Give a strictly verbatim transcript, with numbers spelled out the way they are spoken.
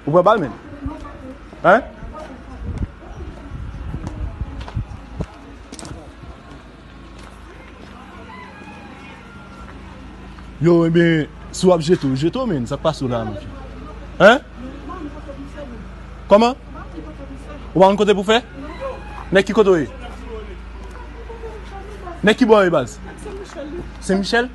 Ou pran bal, men? Hein? Yo, ebyen, si w ap jete w, jete w, men. Sa k pase w la, mon chè? Hein? Kòman? Ou pa konn kote pou fè? Nèg ki kote w ye? Nèg ki bò w ye, baz? Sen Michèl?